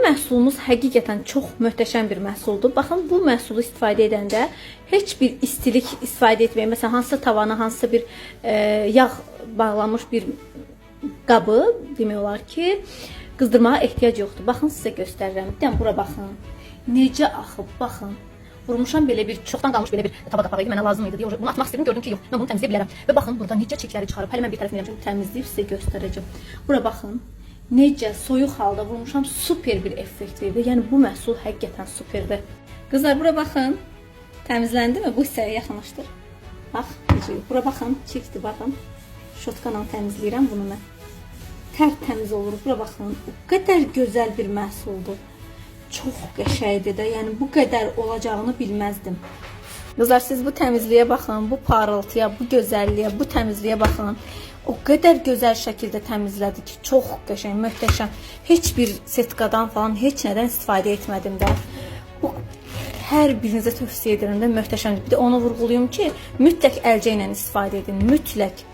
məhsulumuz həqiqətən çox möhtəşəm bir məhsuldur. Baxın, bu məhsulu istifadə edəndə heç bir istilik istifadə etməyin. Məsələn, hansısa tavana, hansısa bir yağ bağlanmış bir qabı demək olar ki, qızdırmağa ehtiyac yoxdur. Baxın, sizə göstərirəm. Bir dənə bura baxın. Necə axıb, baxın. Vurmuşam belə bir çoxdan qalmış belə bir tava qapağı idi, mənə lazım idi deyə bunu atmaq istədim, gördüm ki, yox, mən bunu təmizləyə bilərəm. Və baxın, burada necə çirkləri çıxarıb. Hələ mən bir tərəfini eləmişəm. Təmizləyib sizə göstərəcəm. Bura baxın. Necə soyuq halda vurmuşam, super bir effekt verdi. Yəni bu məhsul həqiqətən superdir. Qızlar, bura baxın. Təmizləndi mi? Bu hissəyə yaxınlaşdır. Bax, necə. Bura baxın, çirkdir, baxın. Şotkanla təmizləyirəm bunu mən. Tərtəmiz olur. Bura baxın. O qədər gözəl bir məhsuldur. Çox qəşəngdir də. Yəni bu qədər olacağını bilməzdim. Qızlar, siz bu təmizliyə baxın, bu parıltıya, bu gözəlliyə, bu təmizliyə baxın. O qədər gözəl şəkildə təmizlədi ki, çox qəşəng, möhtəşəm. Heç bir setkadan falan heç nədən istifadə etmədim də. Bu hər birinizə tövsiyə edirəm də, möhtəşəmdir. Bir də onu vurğulayım ki, mütləq əlcəklə istifadə edin, mütləq.